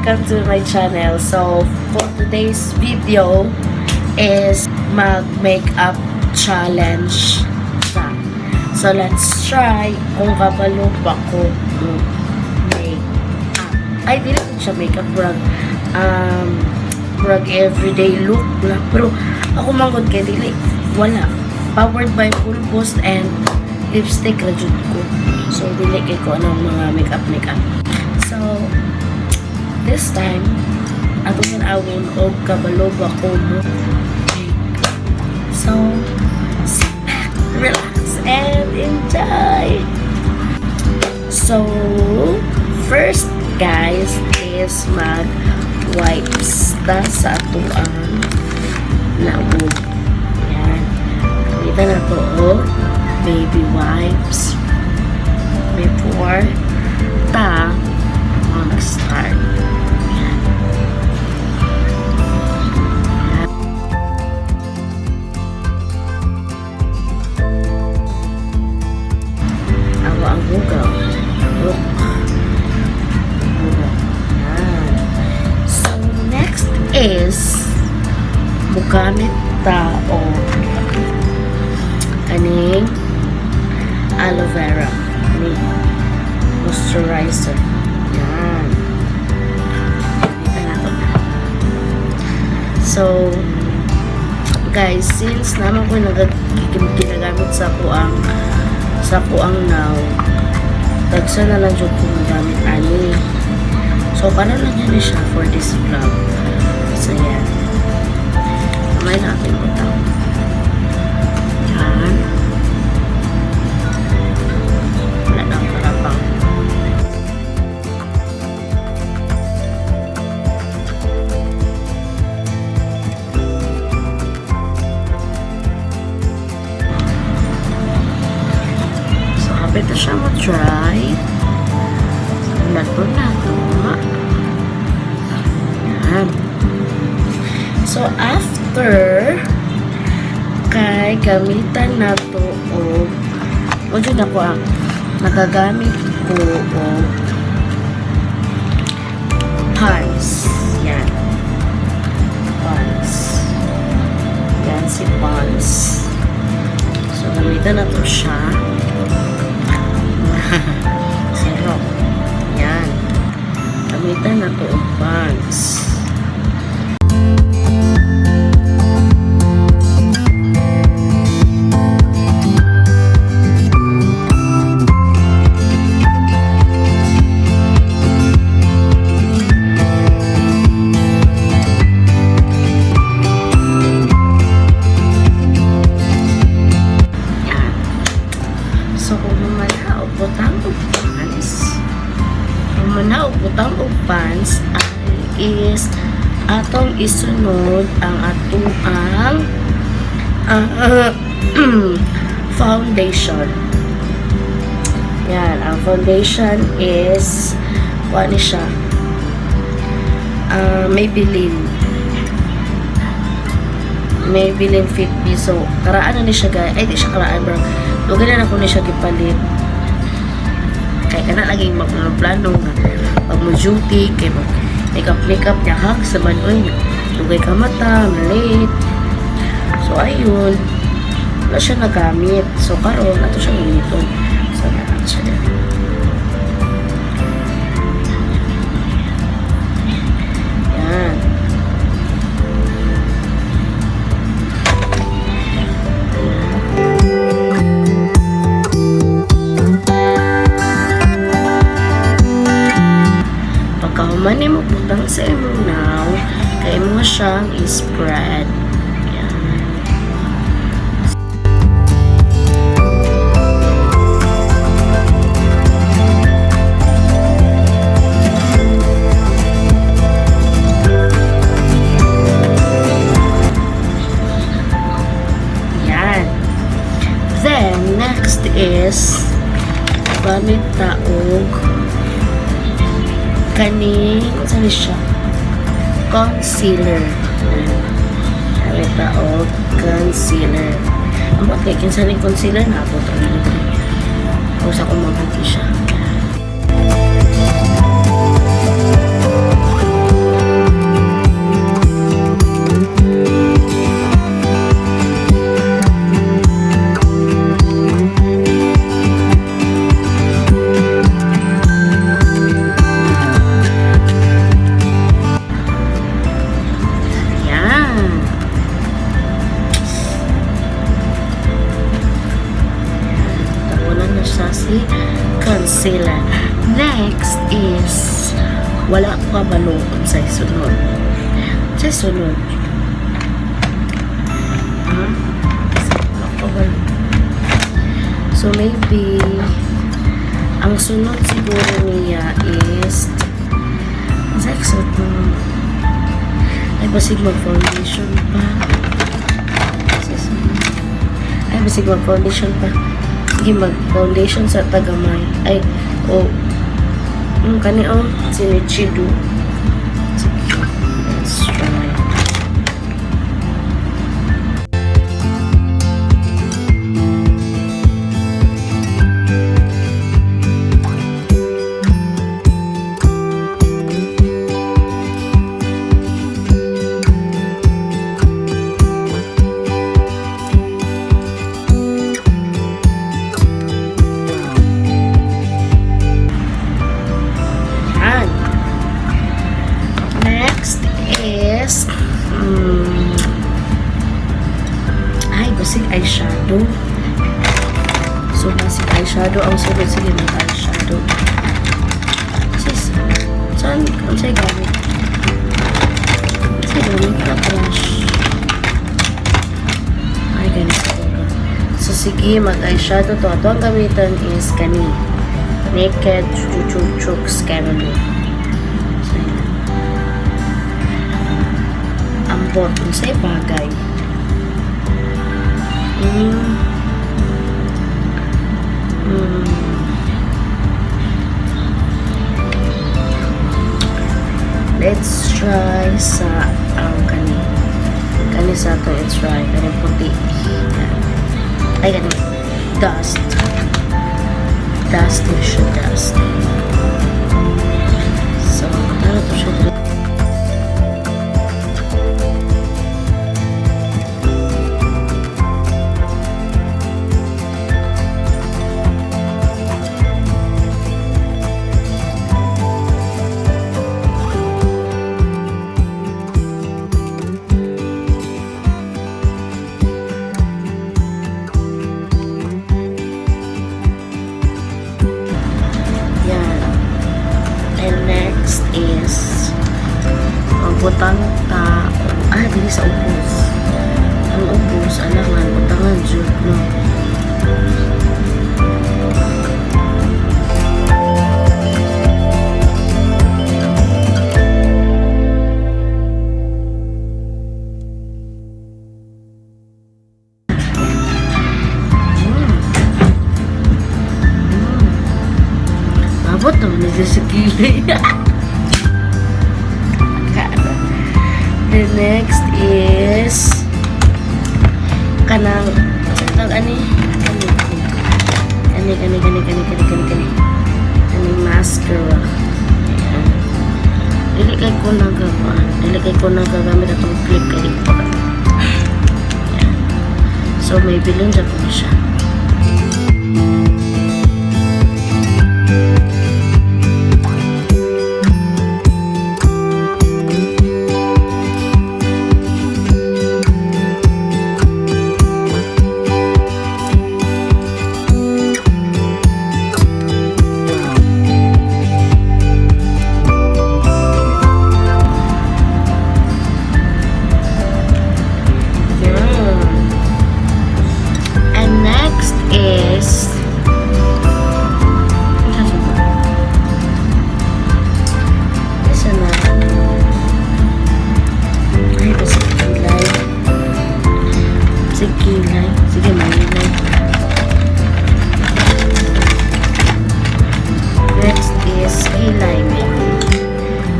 Welcome to my channel. So, for today's video is mag-makeup challenge ta. So, let's try kung kabalo pa ko mo makeup. Ay, dili ko siya makeup. Murag everyday look lang. Pero, ako manggod kay dili. Wala. Powered by Full Boost and lipstick ra jud ko. So, dili kay ko anong mga makeup makeup. So, this time, atong tan-awon og kabalo ba ko mo makeup. So, sit back, relax, and enjoy! So, first guys is mag wipes ta sa atoang nawong. Yan. Gamitan na to og baby wipes before ta mag-start. Yan. Yan. Ako ang hugaw. Look. Hugaw. Yan. So, next is mugamit ta og kaning aloe vera. Kaning moisturizer. Yan. Gamitan nato na. So, guys, since naman ko ginagamit sa kuang nawong, tagsa na lang jud ko gamit ani. So, para lang yan siya for this vlog. So, yan. Kamay natin butang. Yan. Wala na ang karapang. So, hapit na siya mo-dry. Lato na to. Yan. So, after, kay gamitan na to og o jud ako ang nagagamit ko og Pond's. Yan. Pond's. Yan si Pond's. So, gamitan na to siya. Zero. Yan. Gamitan na to og Pond's. Yan. So, kung humana og butang og Pond's, humana og butang og Pond's ay is atong isunod ang atong ang foundation. Yan, ang foundation is kuha ni siya. Maybelline. Maybelline Fit Me. So, karaan na ni siya, guys. Ay, di siya karaan, bro. Dugay na nako ni siya gipalit. Kay kana lagi magplano nga pag mo duty kay mag makeup makeup niya hag sa man, oy, dugay ka mata late. So ayun, wala siya nagamit. So karon ato siya gamiton. So na siya diri. Yan. Ayan. Pagkahuman mo butang sa imong nawong, kay mo siyang i-spread. Yan. Yan. Then, next is gamit ta og kaning saan siya? Concealer. Yan. Gamit ta og concealer. Ang kay kinsa ning concealer na ato to diri. O sa akong mabuti siya. Concealer. Next is, wala ko kabalo sa sunod. Sa sunod. Ha? Wala ko kabalo. So maybe, ang sunod siguro niya is, sa sunod, ay, basig mag-foundation pa. Sa sunod. Ay, basig mag-foundation pa. Sige, mag-foundation sa tagamay. Ay, oh, kani oh, si Nichido. Sige, let's try. Yan. Next is, ay, basig eyeshadow. So, basig eyeshadow. Ang sunod, sige, mag-eyeshadow. Sis, saan, ang sa'yo gamit? Sa'yo gamit na brush. Ay, ganito siguro. So, sige, mag-eyeshadow to. Ito ang gamitan is kani. Naked Chuchu Caramel. So, ayan. Ambot. Unsay bagay. Let's try sa ang kani. Kani sa to, let's try. Kani puti. Yan. Ay, kani. Dust. Dust siya, dust. So, tara to siya dito. Yan. And next is magbutang ta, ah, dili sa ubos. Ang ubos, alangan, butangan jud, no? Abot naman na sa kilay. The next is kanang sa tawag ani kani kani kani kani kani kani kani kani kaning mascara. Ayan. Dili kay ko nagakuan, dili kay ko nagagamit atong clip kay di ko pa. Ayan. So may bilin dyan ko siya. Yan. And next is, ano isa na? Ay, basta kilay. Sige, kilay. Sige, malilay. Next is kilay.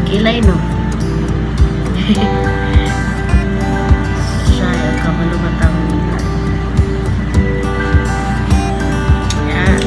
Kilay, no? Siya, kabalo ba tawag nila? Yan.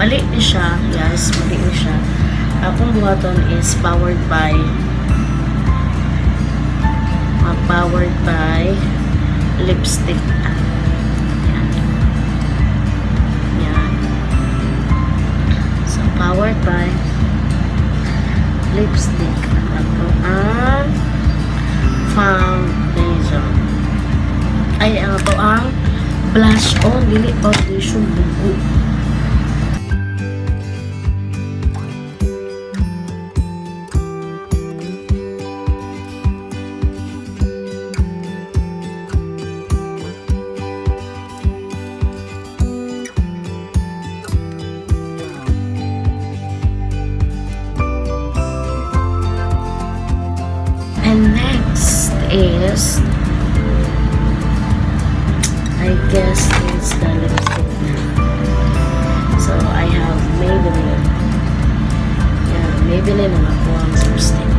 Mali ni siya. Yes, mali ni siya. Akong buhaton is powered by lipstick. Yan. Yan. So, powered by lipstick. Ang ato ang foundation. Ay, ang ato ang blush on. Dili foundation, bugo. And next is, I guess it's the lipstick na. So, I have Maybelline. Yeah, Maybelline ang ako ang lipstick.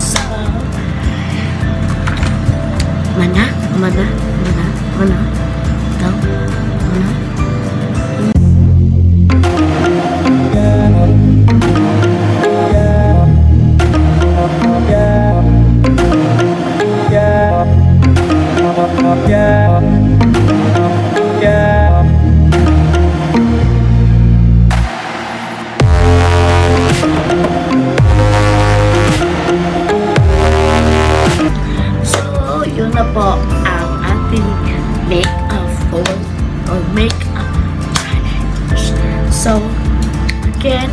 So, mana, mana, mana, mana, ikaw, mana. So, yun na po ang ating makeup for or makeup challenge. So, again,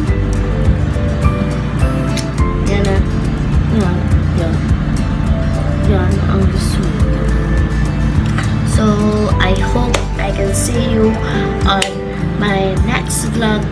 yan na. Yan, yan. Yan ang resulta. So, I hope I can see you on my next vlog.